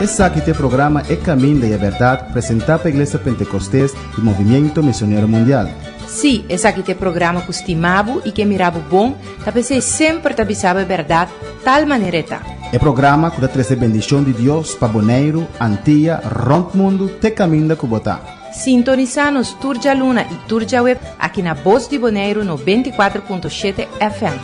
Esaki ta e programa E Caminda y e Berdad presenta pa Iglesia Pentecostes y Movimiento Misionero Mundial. Sí, esaki ta e programa ku stima bo i ke mira bo bon, ta p'esei semper ta bisa bo e bèrdat tal manera e ta. E programa ku ta trese bendishon di Dios pa Boneiru, Antia, rònt mundu te kaminda ku bo ta. Sintonisá nos tur djaluna i tur djaweb aki na Bos di Boneiru 94.7 FM.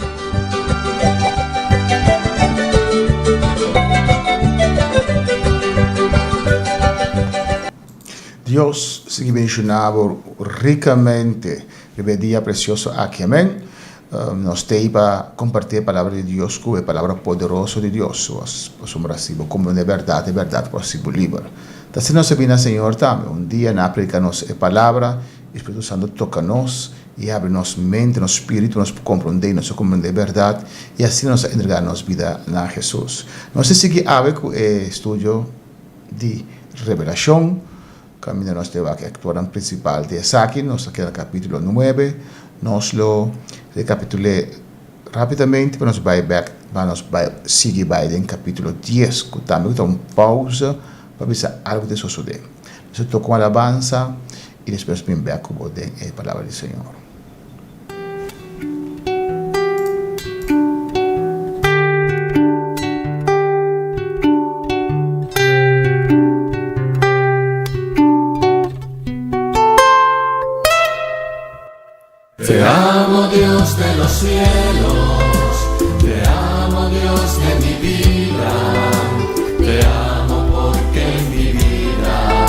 Dios sigui bendiciona bo ricamente riba e dia precioso aki amen. Nos ta pa comparti e palabra di Dios cu e palabra poderoso di Dios pasobra si bo comprende e berdad e berdad por haci bo liber. Ta asina nos a bini na Señor tambe un dia na predica nos e palabra y Spiritu Santo toca nos y habri nos mente nos spiritu nos por comprende y nos a comprende e berdad y asina nos a entrega nos bida na Jesus. Nos ta sigui awe cu e estudio di Revelashon, kaminda nos ta wak e aktornan prinsipal di esaki. Nos ta keda na kapítulo nuebe. Nos lo rekapitul'é rápidamente pa nos bai bèk, pa nos bai sigui bai den kapítulo dies, ku tambe ku ta un pousa pa bisa algu ta sosodé. Nos ta toka un alabansa i despues bin bèk ku bo den e Palabra di Señor. Te amo Dios de los cielos, te amo Dios de mi vida, te amo porque en mi vida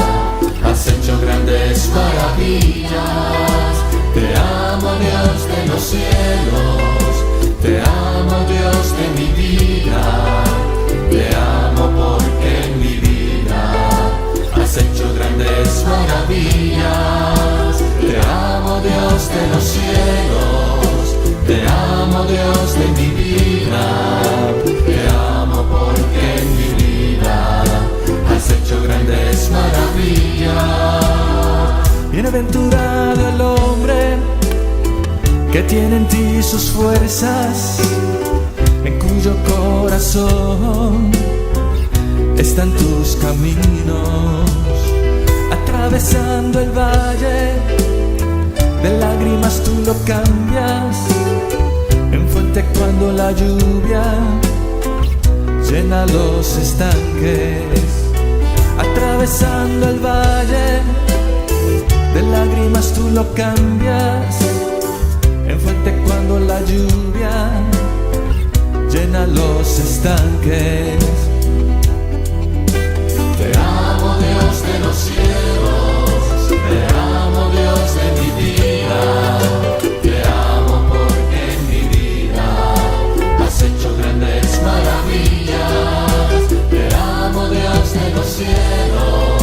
has hecho grandes maravillas. Te amo Dios de los cielos, te amo Dios de mi vida, te amo porque en mi vida has hecho grandes maravillas. Te amo Dios de los cielos, te amo Dios de mi vida, te amo porque en mi vida has hecho grandes maravillas. Bienaventurado el hombre que tiene en ti sus fuerzas, en cuyo corazón están tus caminos. Atravesando el valle de lágrimas tú lo cambias en fuente cuando la lluvia llena los estanques. Atravesando el valle de lágrimas tú lo cambias en fuente cuando la lluvia llena los estanques. Te amo Dios de los cielos, te amo Dios de mi vida, te amo porque en mi vida has hecho grandes maravillas. Te amo Dios de los cielos,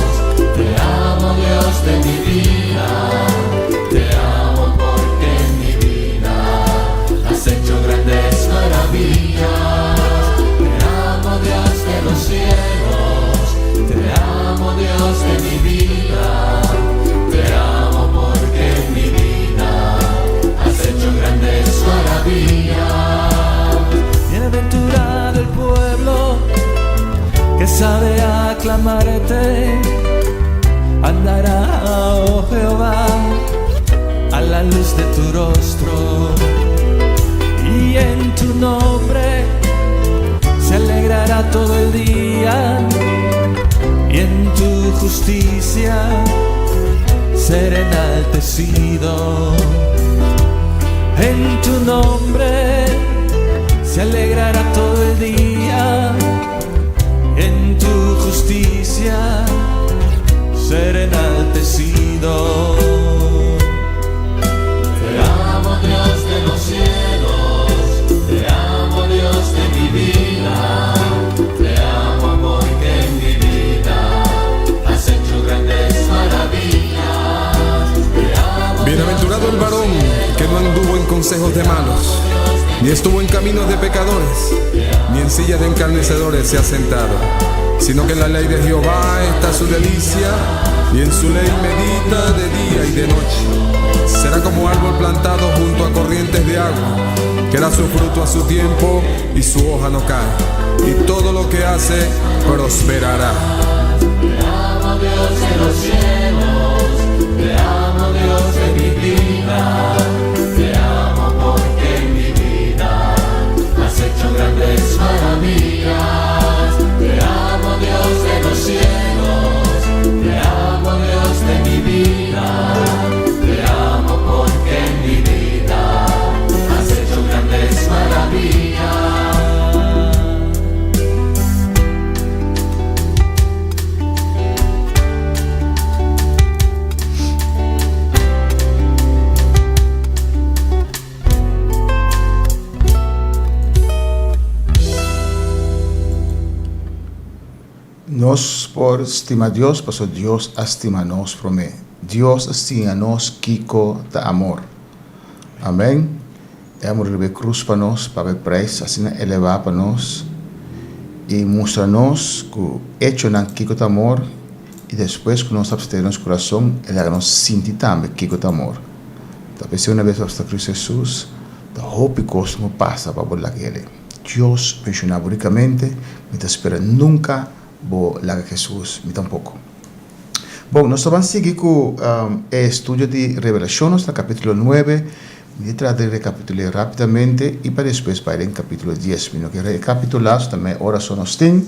te amo Dios de mi vida, te amo porque en mi vida has hecho grandes maravillas. Te amo Dios de los cielos, te amo Dios de mi vida, te amo porque en mi vida has hecho grandes maravillas. Bienaventurado el pueblo que sabe aclamarte, andará, oh Jehová, a la luz de tu rostro, y en tu nombre se alegrará todo el día, y en tu justicia será enaltecido. En tu nombre se alegrará todo el día, en tu justicia será enaltecido. Te amo Dios de los cielos, te amo Dios de mi vida, te amo porque en mi vida has hecho grandes maravillas. Te amo, Bienaventurado el varón que no anduvo en consejos de malos, ni estuvo en caminos de pecadores, ni en silla de encarnecedores se ha sentado, sino que en la ley de Jehová está su delicia, y en su ley medita de día y de noche. Será como árbol plantado junto a corrientes de agua, que da su fruto a su tiempo y su hoja no cae. y todo lo que hace prosperará. Te amo Dios de los cielos, te amo Dios de mi vida, te amo porque en mi vida has hecho grandes maravillas. Te amo Dios de los cielos, te amo Dios de mi vida, te amo porque en mi vida has hecho grandes maravillas. Nos por stima Dios pasobra Dios a stima nos promé. Dios a siña nos kiko ta amor. Amén. E a muri riba e krus pa nos, paga e prijs asina elevá pa nos i mustra nos ku echonan kiko ta amor i despues ku nos abstene nos kurason e laga nos sinti tambe kiko ta amor. Ta p'esei una bes bo sta Kristu Hesus ta hopi kos no pasa pa bo laga ele. Dios benshoná bo rikamente, mi ta spera nunka bo laga Hesus, mi tampoko. Bon, nos ta ban sigui ku e estudio di Revelashon, nos ta na kapítulo nuebe, mi ta trata di rekapitul'é rápidamente i pa despues bai den kapítulo dies. Mi no ke rekapitulá, so ta mei ora so nos tin.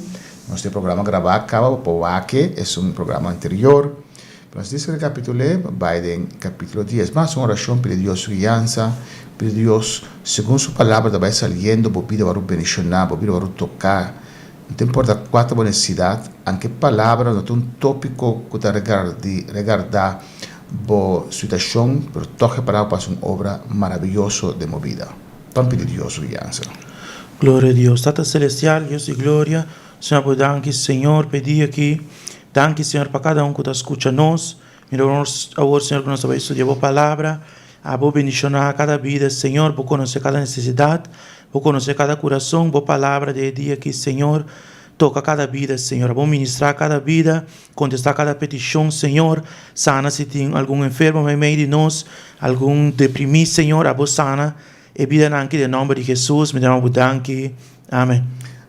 Nos tin e programa grabá kaba, bo por wak e, esun programa anterior. Pero nos tin rekapitul'é pa bai den kapítulo dies. Mas un orashon, pidi Dios su guiansa, pidi Dios segun su palabra ta bai saliendo, bo bida wòrdu bendishoná, bo bida wòrdu toká. No ta importa kua ta bo nesesidat, anke palabra no ta un tópiko ku ta regardá bo situashon, pero tòg e palabra por hasi un obra maravioso den bo bida. Ban pidi Dios su guiansa. Gloria a Dios. Tata Celestial, Dios di gloria, Señor bo danki Señor pa e dia aki. Danki Señor pa kada un ku ta skucha nos. Mira awor Señor ku nos ta bai studia bo palabra. Abo bendishoná kada bida Señor, bo konosé kada nesesidat, bo konosé kada kurason, bo palabra den e dia aki Señor toka kada bida Señor, abo ministrá kada bida, kontestá kada petishon Señor, sana si tin algun enfermo meimei di nos, algun deprimí Señor, abo sana e bidanan aki den nòmber di Hesus mi ta yama bo danki, amen.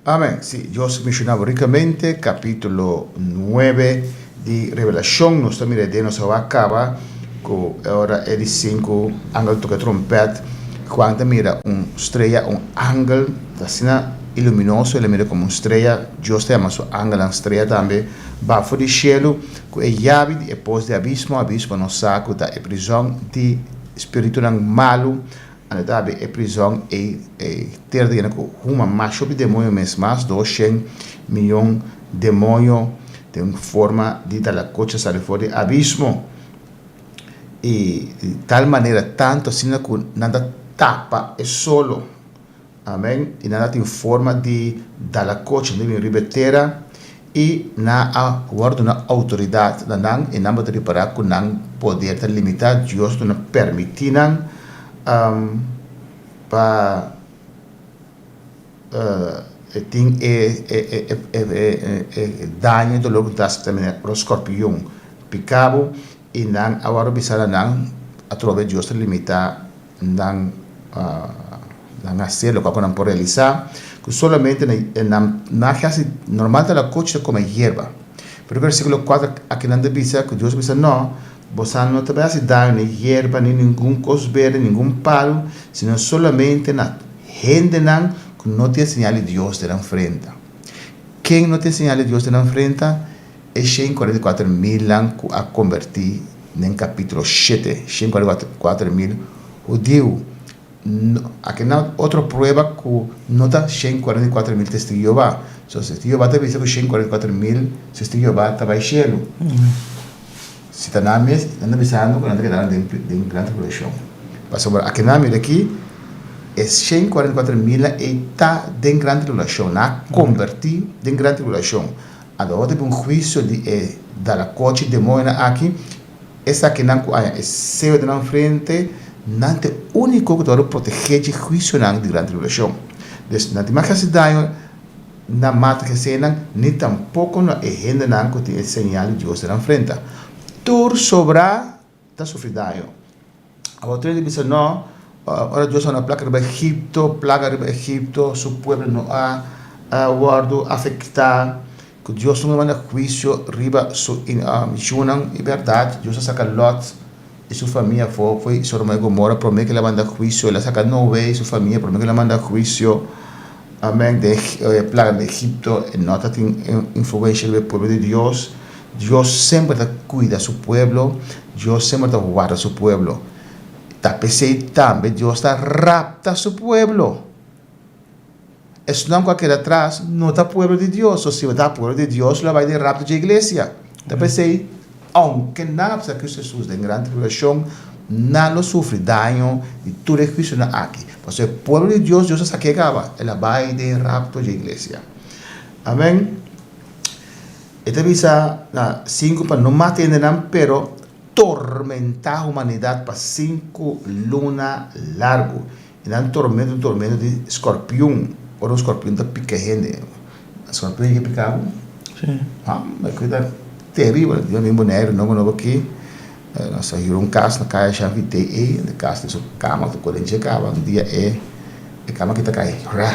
Amen, si Dios menshoná bo rikamente, kapítulo nuebe di Revelashon, nos ta mira den nos a wak kaba ku e ora e di sinku angel toka e trompèt, Juan ta mira un strea, un angel ta asina iluminoso, el a mira komo un strea, Dios ta yama su angelnan strea tambe, ba for di shelu ku e yabi di e pos di abismo, abismo nos sa ku ta e prizòn di spiritunan malu, Anda ta habri e prizòn ei, e tera ta yena ku huma masha hopi demoño mes, mas 200 miyon demoño den forma di talakocha sali for di abismo. I di tal manera tantu asina ku nan ta tapa e solo. Amen. I nan ta tin forma di dalakocha nan ta bini riba e tera i nan a wòrdu duna outoridat na nan i nan bo ta ripará ku nan poder ta limitá. Dios duna permití nan pa e tin e e daño i dolor ku ta hasi tambe ora skorpion pika bo i nan a wòrdu bisa na nan atrobe Dios ta limitá nan nan hacer locual cu nan por realisa cu solamente nan nan haci normal ta la cochi ta come hierba pero versiculo 4 aki nan ta bisa cu Dios bisa no bosan no ta bay haci daño ni hierba ni ningun cos berde ningun palo sino solamente na hendenan cu no tin e señal di Dios den nan frenta ken no tin e señal di Dios den nan frenta e 144 milnan cu a converti Den capítulo shete, 144 mil hudiu. Aki na otro prueba cu no ta 144 mil testigo di Jehová. So, testigo di Jehová ta bisa cu 144 mil testigo di Jehová ta bai shelu. Si ta nan mes, nan ta bisando cu nan ta keda den den gran tribulacion. Pasobra aki nan mira aki, e 144 mil ei ta den gran tribulacion. Nan a converti den gran tribulacion. Anto ora ta bin un huisio di e dalakochi demoñonan aki, esakinan ku haña e seyo den nan frente, nan ta e úniko ku ta wòrdu protegé dje huisionan di gran tribulashon. Dus, nan tin mas hasi daño na mata kesenan, ni tampoko na e hendenan ku tin e señal di Dios den nan frenta. Tur sobrá ta sufri daño. Awor tur hende bisa, No, ora Dios a manda plaga riba Egipto, plaga riba Egipto, su pueblo no a. a wòrdu afektá, ku Dios no manda huisio riba su yunan. I bèrdat, Dios a saka Lòt i su famia afó for di Sodoma i Gomora promé ku el a manda huisio. El a saka Noe i su famia promé ku el a manda huisio. Amèn. Den e plaga di Egipto e no ta tin influensia riba e pueblo di Dios. Dios semper ta kuida su pueblo, Dios semper ta warda su pueblo. Ta p'esei tambe Dios ta rapta su pueblo. Esnan ku a keda atras no ta pueblo di Dios, so si bo ta pueblo di Dios lo a bai den rapto dje iglesia. Ta p'esei, ounke nan a pasa Kristu Hesus den gran tribulashon, nan lo sufri daño di tur e huisionan aki. Pasobra e pueblo di Dios, Dios a sak'é kaba, el a bai den rapto dje iglesia. Amen. E ta bisa na sinku pa no mata hendenan, pero tormentá humanidat pa sinku luna largu. I nan tormento un tormento di skorpion, ora un skorpion ta pika hende. Skorpion yega pika bo? Sí. Ha, e kos ta teribel. Dios mi Boneiru nobo nobo aki, nos a hira un kas na kaya Shan Vite ei, e kas tin su kama tur kos den dje kaba. Un dia e e kama kita kai, ra!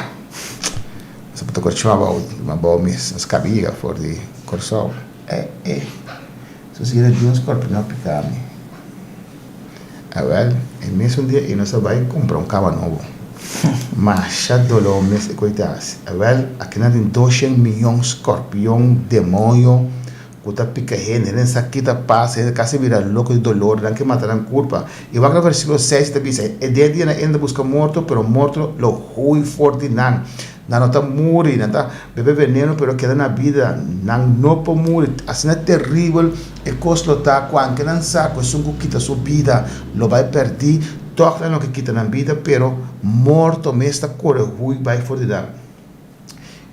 Nos a put e korchon abou, abou mes, nos kabi yega for di Kòrsou. E e, su sigiente dia un skorpion a pika mi. Awel, e mesun dia ei nos a bai kumpra un kama nobo. Masha doló mes e koi ta hasi. Awel, akinan tin doshen miyon skorpion, demoño, ku ta pika hende. Hende sa ki ta pasa, hende kasi bira loko di dolor, nan ke mata nan kurpa. I wak na versíkulo seis ta bisa, E den dianan ei nan ta buska morto, pero morto lo hui for di nan. Nan no ta muri, nan ta bebe veneno pero keda na bida, nan no por muri. Asina teribel e kos lo ta ku anke nan sa ku esun ku kita su bida lo bai pèrdí, tòg nan no ke kita nan bida, pero morto mes ta kore hui bai for di nan.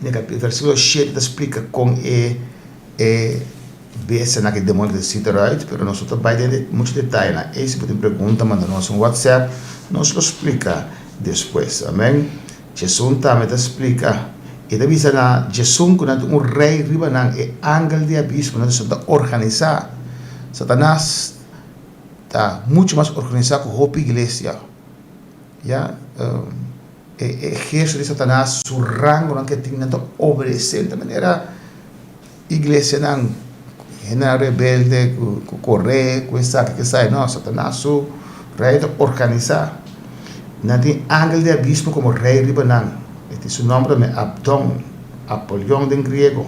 I na versíkulo shete ta splika kon e e bestianan, e demonionan ta sinti eruit, pero nos no ta bai den muchu detayenan. Ei si bo tin pregunta manda nos un whatsapp, nos lo splika despues. Amen. Jesun tambe ta splika, E ta bisa na Jesun ku nan tin un rei riba nan, e angel di abismo, nan ta organisá. Satanas ta muchu mas organisá ku hopi iglesia. Ya, e ehérsito di Satanas, su rangonan ku e tin, nan ta obedesé di manera iglesianan, hendenan rebelde ku kore, ku esaki, ku esai. No, Satanas su rei ta organisá. Nan tin angel di abismo komo rei riba nan. E tin su nòmber tambe, Abdon, Apolion den griego.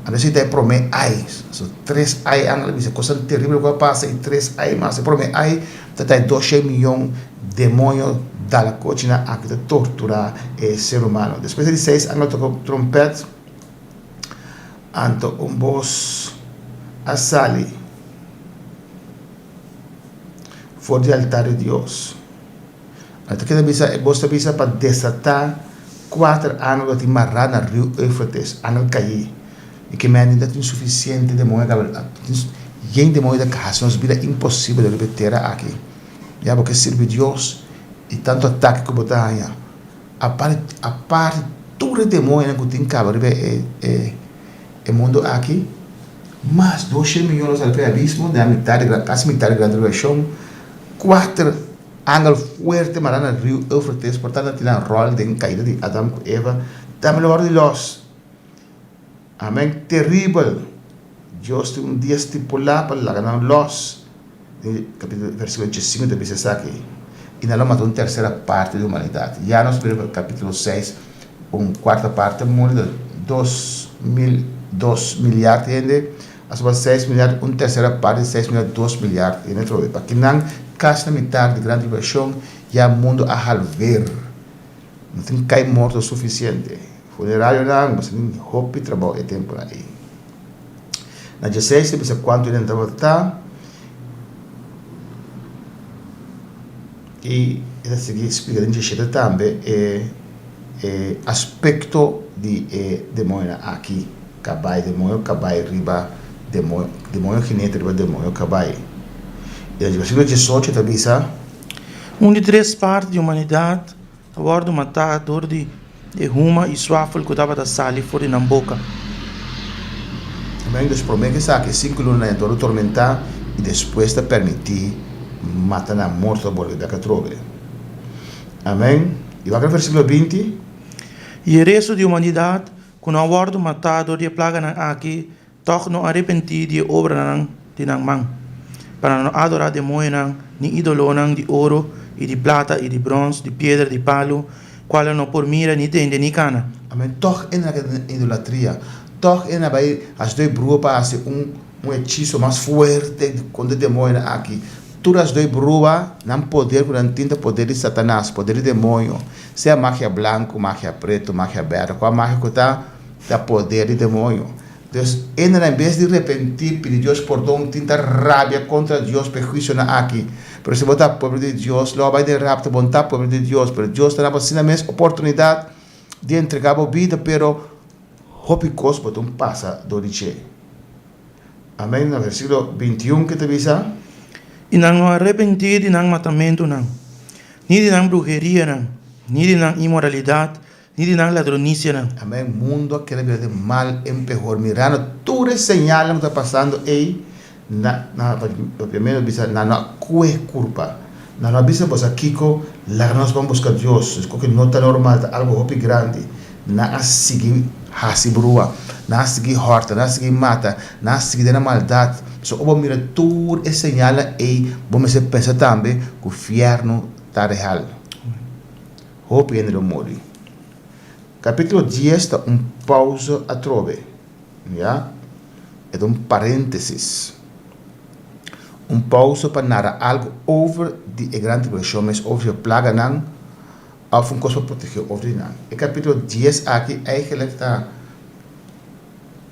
Anto esei ta e promé ai. So, tres ai angel a bisa kosnan teribel ku a pasa i tres ai mas. E promé ai ta ta e doshen miyon demoño dal kochinan aki ta torturá e ser humano. Despues e di seis angel a toka trompèt, anto un bos a sali. For di altar di Dios. Anto keda bisa, e bos ta bisa pa desatá kuater angel ku a tin mará na riu Eufrates, angel kaí. I ke mende ta tin sufisiente demoño kaba, tin yen demoño ta hasi nos bida imposibel riba e tera aki. Ya bo ke sirbi Dios i tantu atake ku bo ta haña. Aparte, aparte tur e demoñonan ku tin kaba riba e e e mundu aki, Mas doshen miyon lo sali pa e abismo, den a mitad di gran, kasi mitad di gran tribulashon. Kuater angel fuerte mará na riu Eufrates por tantu a tin nan ròl den kaida di Adam ku Eva, tambe lo wòrdu di lòs. Amen. Teribel! Dios tin un dia stipulá pa laga nan lòs. Den kapítulo, versíkulo diesinku ta bisa esaki, I nan lo mata un tersera parti di humanidat. Ya nos mira ku kapítulo seis, un kuarta parti a muri, dos mil, dos miliard hende, a soba seis miliard, un tersera parti di seis miliard, dos miliard hende atrobe. Pa kinan, kasi na mitar di gran tribulashon, ya mundu a halver. No tin kai morto sufisiente. Funerarionan, bo tin hopi trabou e tempunan ei. Na dieseis ta bisa kuantu hende tabata ta i e ta sigui splika den dieshete tambe e e aspekto di e demoñonan aki, kabai demoño kabai riba demoño, demoño jinete riba demoño kabai. I na versíkulo diesocho ta bisa. Un di tres parti di humanidat A wòrdu matá dor di e huma i swafel ku tabata sali for di nan boka. Amén. Dus promé ku esaki, sinku luna nan e wòrdu tormentá i despues ta permití mata nan morto ta bolbe bèk atrobe. Amén. I wak na versíkulo 20. I e restu di humanidat ku no a wòrdu matá dor di e plaganan aki, tòg no a repentí di e obranan di nan man, pa nan no adorá demoñonan ni ídolonan di oro i di plata i di bròns, di piedra, di palu, kualnan no por mira ni tende ni kana. Amen. Tòg e nan a keda den idolatria. Tòg e nan a bai hasi doi brua pa hasi un un hechiso mas fuerte kontra e demoñonan aki. Tur hasi doi brua, nan poder ku nan tin ta poder di Satanas, poder di demoño. Sea magia blanku, magia pretu, magia bèrdè, kua magia ku ta, ta poder di demoño. Dus, hende nan en bes di repentí, pidi Dios pordon, tin ta rabia kontra Dios pa e huisionan aki. Pero si bo ta pueblo di Dios, lo a bai den rapto, bo no ta pueblo di Dios, pero Dios ta dabo asina mes oportunidat di entregá bo bida, pero hopi kos bo tin pasa dor di dje. Amèn. Na versíkulo 21 ke ta bisa. I nan no a repentí di nan matamentunan, ni di nan brujerianan, ni di nan inmoralidat, ni di nan ladronisianan. Amèn. Mundu a keda bira di mal en pehor. Mirando tur e señalnan ku ta pasando ei, na na papiamentu bisa nan no a kue kurpa. Nan no a bisa boso a kiko, laga nos ban buska Dios. Es koke no ta normal, ta algu hopi grandi. Nan a sigui hasi brua, nan a sigui hòrta, nan a sigui mata, nan a sigui den nan maldat. Pasobra ora bo mira tur e señalnan ei, bo mester pensa tambe ku fièrnu ta real. Hopi hende lo muri. Capítulo dies ta un pausa atrobe, ya, e ta un paréntesis. Un pausa pa nara algu over di e gran tribulacion mes, over di e plaganan, of un kos pa protegé over di nan. E capítulo dies aki eigenlijk ta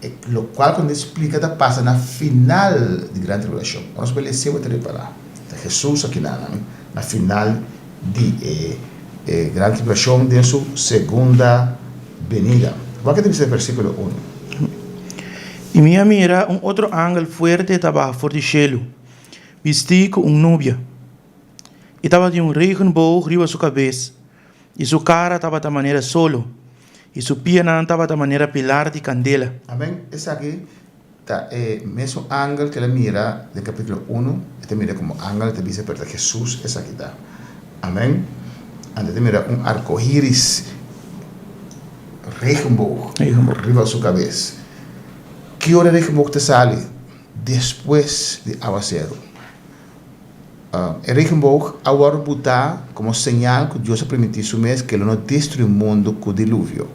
e lokual ku nan ta splika ta pasa na final di gran tribulashon. Ora nos bai lesa bo ta repará ta Hesus a kina nan na final di e e gran tribulashon den su segunda benida. Wak ke ta bisa versíkulo unu. I mi a mira un otro angel fuerte ta baha for di shelu, bistí ku un nubia. I tabatin un regenboog riba su kabes, i su kara tabata manera solo, i su pianan tabata manera pilar di kandela. Amen. Esaki ta e mesun angel ku el a mira den kapítulo unu. E ta mira komo angel, e ta bisa, pero ta Hesus esaki ta. Amen. Anto e ta mira un arkoiris, regenboog, riba su kabes. Ki ora e regenboog ta sali? Despues di awaseru. E regenboog a wòrdu butá komo señal ku Dios a primintí su mes ku e lo no destruí mundu ku diluvio.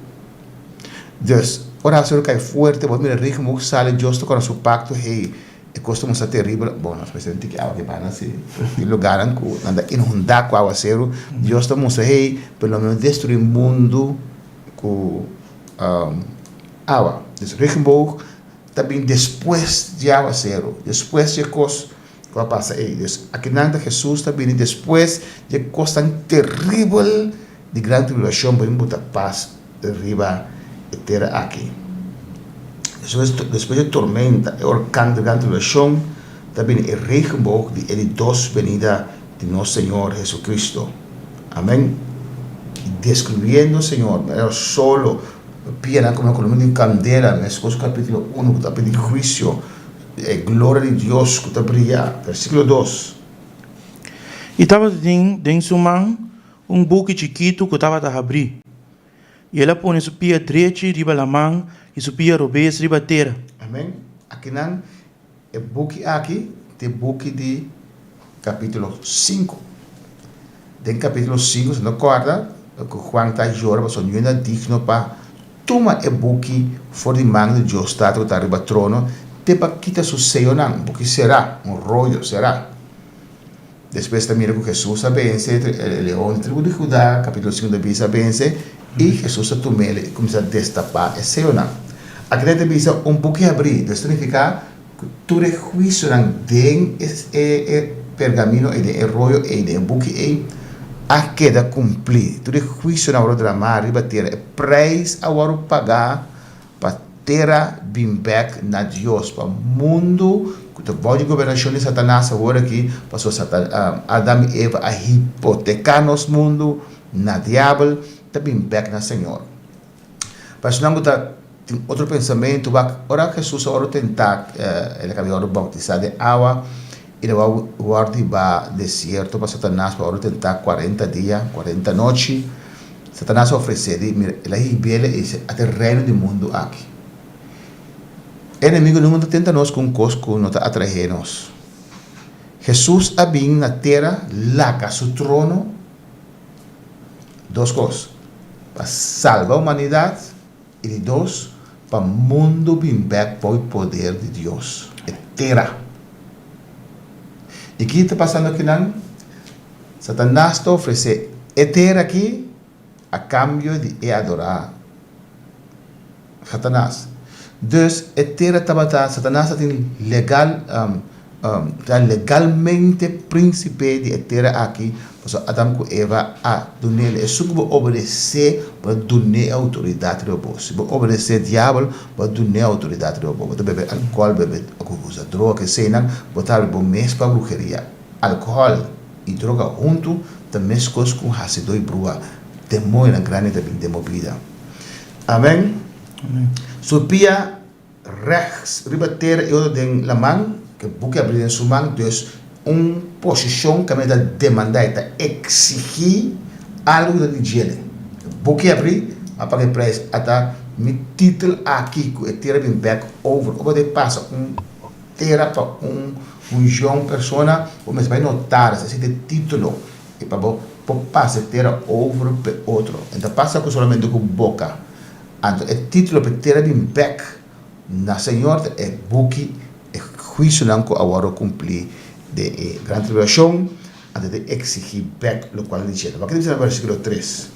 Dus, ora awaseru kai fuerte, bo a mira regenboog sali, Dios ta kòrda su pakto, hey, e kos ta mustra teribel. Bon, nos mester tin tiki awa ki banda si, tin lugarnan ku nan ta inundá ku awaseru. Dios ta mustra, hey, pero lo mi no destruí mundu ku awa. Dus, regenboog ta bin despues di awaseru, despues di e kos Ku a pasa ei? Dus, akinan ta Hesus ta bini despues di e kosnan teribel di gran tribulashon pa bin buta pas riba e tera aki. Despues, despues di e tormenta, e orkan di gran tribulashon, ta bini e regenboog di e di dos benida di nos Señor Jesucristo. Amen. Deskribiendo Señor, manera solo, pianan komo kolumna di kandela, meskos ku kapitulo uno ku ta papia di huisio. E gloria di Dios ku ta bria, versíkulo dos. I tabatin den su man un buki chikitu ku tabata habrí. I el a pone su pia drechi riba laman i su pia robes riba tera. Amèn. Akinan e buki aki ta e buki di kapítulo sinku. Den kapítulo sinku, si no kòrda, ku Juan ta yora pasobra niun a digno pa Tuma e buki for di man di Dios Tata ku ta riba trono, te pa kita su seyonan, un buki será, un royo será. Despues ta mira ku Hesus a bense e leon di tribu di Judá, kapítulo sinku ta bisa a bense, i Hesus a tum'el i kuminsá destapá e seyonan. Aki ta bisa un buki habrí, dus ta nifiká ku tur e huisionan den e pergamino ei, den e royo ei, den e buki ei, a keda kumplí. Tur e huisionan a wòrdu dramá riba tera. E preis a wòrdu pagá pa tera bin bèk na Dios, pa mundu ku ta bou di gobernashon di Satanas awor aki, pasobra Adam i Eva a hipoteká nos mundu na diabel, ta bin bèk na Señor. Pa esnan ku ta tin otro pensamentu, wak ora Hesus a wòrdu tentá, el a kabia wòrdu boutisá den awa, i el a wòrdu hibá desierto pa Satanas pa wòrdu tentá kuarenta dia, kuarenta nochi. Satanas a ofresé di, mira, el a hib'el e ata e reino di mundu aki. E enemigu nunka ta tenta nos ku un kos ku no ta atraé nos. Hesus a bin na tera laga su trono, dos kos, pa salba humanidat i di dos, pa mundu bin bèk bou e poder di Dios, e tera. I ki ta pasando akinan? Satanas ta ofresé e tera aki a kambio di e adorá Satanas. Dus e tera tabata, Satanas ta tin legal, ta legalmente prínsipe di e tera aki, pasobra Adam ku Eva a dun'el. Esun ku bo obedesé, bo ta dun'é e outoridat riba bo. Si bo obedesé diabel, bo ta dun'é e outoridat riba bo. Bo ta bebe alkohòl, bebe usa droga, eseinan, bo ta habri bo mes pa bruheria. Alkohòl i droga huntu ta meskos ku hasidó i bruha. Demoñonan grandi ta bin den bo bida. Amen. Su pia rechts riba tera i otro den laman, ke buki abri den su man, dus un posishon ku ta demandá, e ta eksigí algu di djele. Buki abri, a paga e prijs, ata mi titel aki ku e tera bin bek over, ora bo pasa un tera pa un un persona, bo mester bai notaris, esei ta e titulo. I pa bo por pasa e tera over p'e otro. E ta pasa ku solamente ku boka. Anto e título p'e tera bin bèk na Señor ta e buki e huisionan ku a wòrdu kumplí den e gran tribulashon, anto e ta eksigí bèk lokual di dje. Wak ta bisa na versíkulo tres.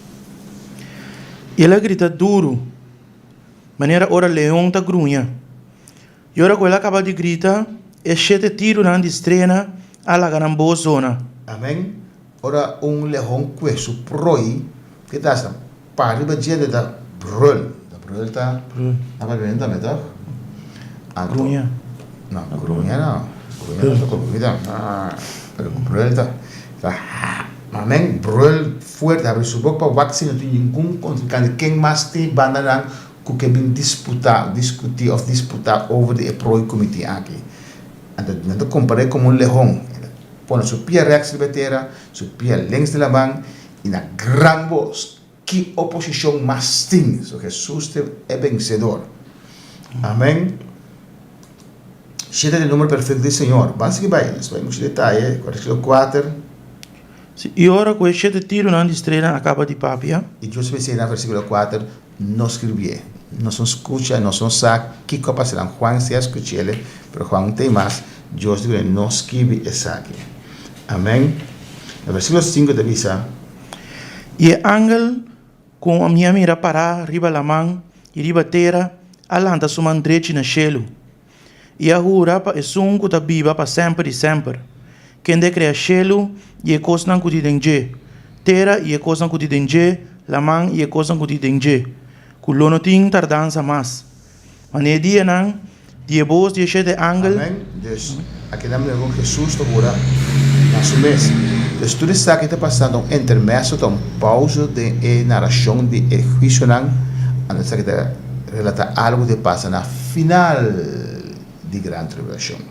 I el a grita duru, manera ora leon ta gruña. I ora ku el a kaba di grita, e shete tirunan di strena a laga nan bos zona. Amen. Ora un lehon kue su proi, ke ta hasi? Ta para riba dje anto ta brul. Ta brul ta na papiamentu tambe tòg? Anto, Gruña. No, gruña no. Gruña ta otro kos. Pero brul ta, ta Amen. Brul fuerte, habri su bok pa wak si no tin ningun kontrinkante. Ken mas tin bandanan ku ke bin disputá, diskutí òf disputá over di e proi ku mi tin aki. Anto nan ta kompar'é komo un lehon. E ta pone su pia rèks riba e tera, su pia links di laman, i na gran bos, Ki oposishon mas tin? So Hesus ta e bensedor. Amèn. Shete ta e numero perfekto di Señor. Ban sigui bai, nos bai muchu detaye, versíkulo kuater. Sí, i ora ku e shete tirunan di streanan a kaba di papia. I Dios a bis'é na versíkulo kuater, No skribié. Nos no skucha, nos no sa kiko a pasa nan. Juan si a skuch'el, pero Juan no ta ei mas. Dios di kuné, No skibi esaki. Amèn. Na versíkulo sinku ta bisa. I e angel ku mi a mira pará riba laman i riba tera a lanta su man drechi na shelu, i a hura pa esun ku ta biba pa semper i semper, kende a krea shelu i e kosnan ku tin den dje, tera i e kosnan ku tin den dje, laman i e kosnan ku tin den dje, ku lo no tin tardansa mas. Ma na e dianan di e bos di e shete angel. Amen. Dus, akinan mira kon Hesus ta hura na su mes. Dus tur esaki ta pasando un intermeso, ta un pausa den e narashon di e huisionan, anto esaki ta relata algu ku ta pasa na final di gran tribulashon.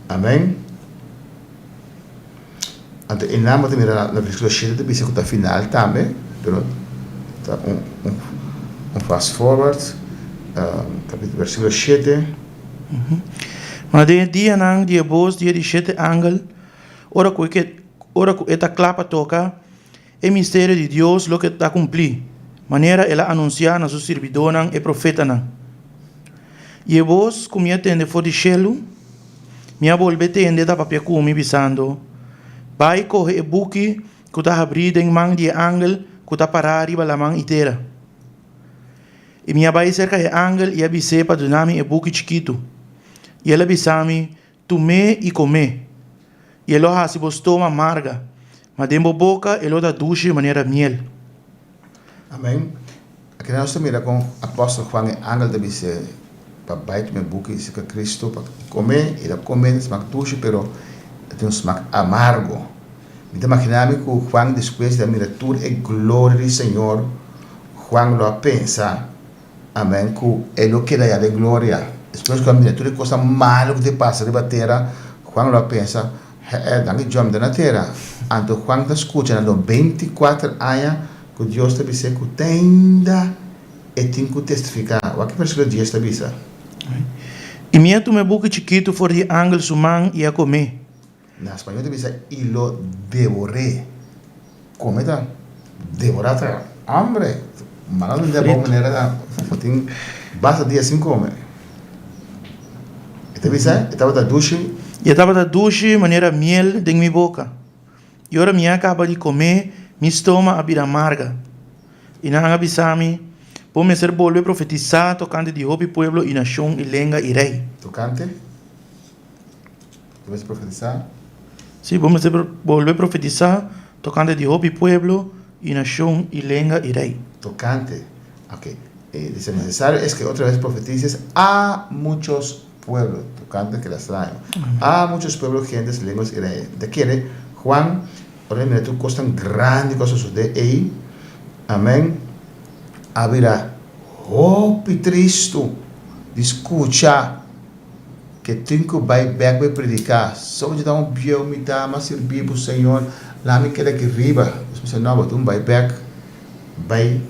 Amen. Anto e nan bo ta mira na versíkulo shete ta bisa ku ta final tambe, pero ta un un fast forward, kapítulo versíkulo shete. Ma den e dianan di e bos di e di shete angel, ora ku e ke ora ku e ta kla pa toka, e misterio di Dios lo ke ta kumplí, manera el a anunsiá na su sirbidónan e profetanan. I e bos ku mi a tende for di shelu, mi a bolbe tende ta papia ku mi, bisando, Bai kohe e buki ku ta habrí den man di e angel ku ta pará riba laman i tera. I mi a bai serka e angel i a bis'é pa duna mi e buki chikitu. I el a bisa mi, Tum'é i kom'é, i e lo hasi bo stoma marga, ma den bo boka e lo ta dushi manera miel. Amèn. Aki nos ta mira kon apòstel Juan e angel ta bis'é pa bai tuma e buki serka Kristu pa kom'é. El a kom'é, ta smak dushi, pero e tin un smak amargo. Mi ta imaginá mi ku Juan despues di a mira tur e gloria di Señor, Juan lo a pensa, Amèn, ku e lo keda ya den gloria. Despues ku a mira tur e kosnan malu ku ta pasa riba tera, Juan lo a pensa, Hèè, danki Dios mi ta na tera. Anto Juan ta skucha na 94 aña ku. ku Dios ta bis'é ku te ainda e tin ku testifiká. Wak e versíkulo dies ta bisa. I mi a tuma e buki chikitu for di e angel su man i a kom'é. Na spañó ta bisa i lo devor'é. Kome ta devorá ta hambre. Mara no den bon manera ta bo tin basta dia sin kome. E ta bisa e tabata dushi. I e tabata dushi manera miel den mi boka. I ora mi a kaba di kom'é, mi stoma a bira marga. I nan a bisa mi, Bo mester bolbe profetisá tokante di hopi pueblo i nashon i lenga i rei. Tokante? Bo mester profetisá? Sí, bo mester bolbe profetisá tokante di hopi pueblo i nashon i lenga i rei. Tokante. Ok. E dice, Necesario es que otra vez profetices a muchos pueblos. Tokante keda straño. A muchos pueblos, gentes, lenguas i reyes. Ta kere Juan, ora e mira tur kosnan grandi ku a sosodé ei, amen, a bira hopi tristu di skucha Ke tin ku bai bek bai prediká. So dje ta un bieu mi ta ama sirbi bo Señor, laha mi keda aki riba. Nos bisa no, bo tin bai bek bai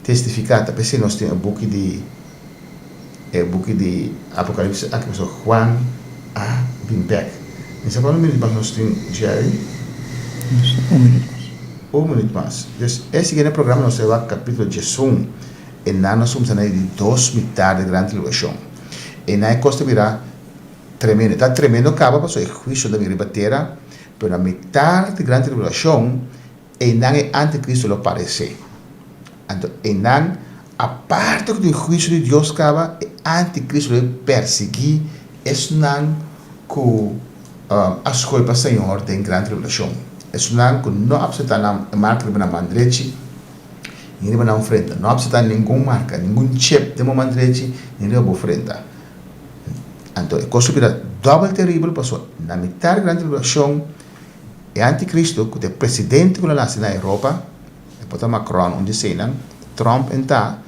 testifiká. Ta p'esei nos tin e buki di e buki di Apokalipsis aki pasobra Juan a bin bek. Mi sa kuantu minüt mas nos tin, Jerry? Un minüt mas. Un minüt mas. Dus e siguiente programa nos ta wak kapítulo diesun. E nan a sumsa na e di dos mitar di gran tribulashon. E nan e kos ta bira tremendo. E ta tremendo kaba pasobra e huisio ta bin riba tera, pero na mitar di gran tribulashon e nan e antikristo lo paresé. Anto e nan, aparte ku tin huisio di Dios kaba, e antikristo lo e persiguí esnan ku a skohe pa Señor den gran tribulashon, esnan ku no apseptá nan e marka riba nan man drechi. Ni riba nan frenta. No apseptá ningun marka, ningun chip den bo man drechi, ni riba bo frenta. Anto e kos lo bira dòbel teribel pasobra na mitar di gran tribulashon e antikristo ku ta e presidente ku lo nase na Europa, e por ta Macron un di eseinan, Trump en ta,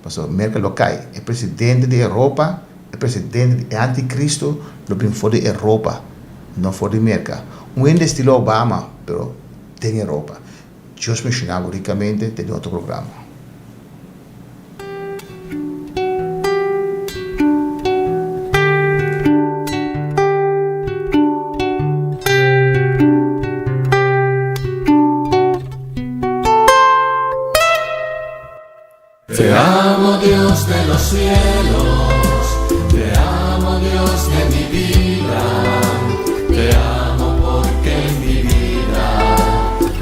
pasobra Merkel lo kai. E presidente di Europa, e presidente di e antikristo lo bin for di Europa, no for di Merka. Un hende estilo Obama, pero den Europa. Dios menshona bo rikamente den otro programa. Te amo Dios de los cielos, te amo Dios de mi vida, te amo porque en mi vida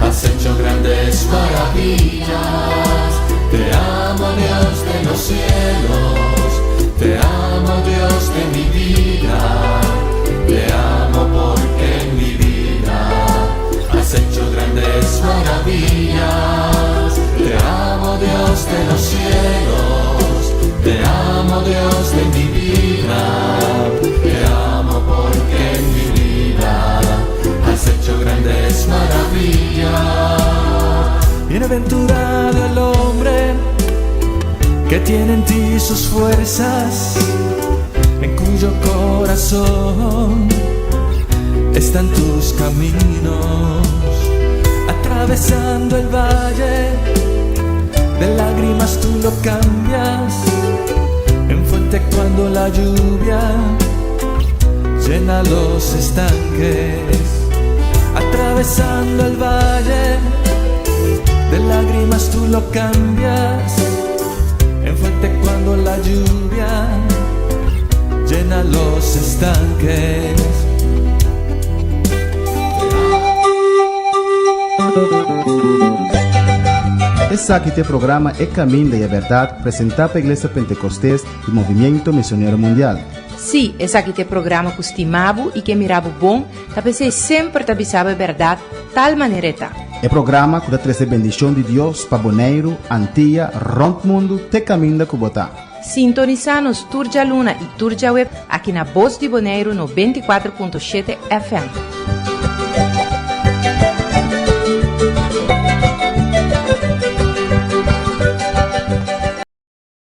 has hecho grandes maravillas. Te amo Dios de los cielos, te amo Dios de mi vida, te amo porque en mi vida has hecho grandes maravillas. Te amo Dios de los cielos, te amo Dios de mi vida, te amo porque en mi vida has hecho grandes maravillas. Bienaventurado el hombre que tiene en ti sus fuerzas, en cuyo corazón están tus caminos, atravesando el valle de lágrimas tú lo cambias en fuente cuando la lluvia llena los estanques, atravesando el valle de lágrimas tú lo cambias en fuente cuando la lluvia llena los estanques. Esaki ta e programa E Caminda y e Berdad presenta pa Iglesia Pentecostes y Movimiento Misionero Mundial. Sí, esaki ta e programa ku stima bo i ke mira bo bon, ta p'esei semper ta bisa bo e bèrdat tal manera e ta. E programa ku ta trese bendishon di Dios pa Boneiru, Antia, rònt mundu te kaminda ku bo ta. Sintonisá nos tur djaluna i tur djaweb aki na Bos di Boneiru 94.7 FM.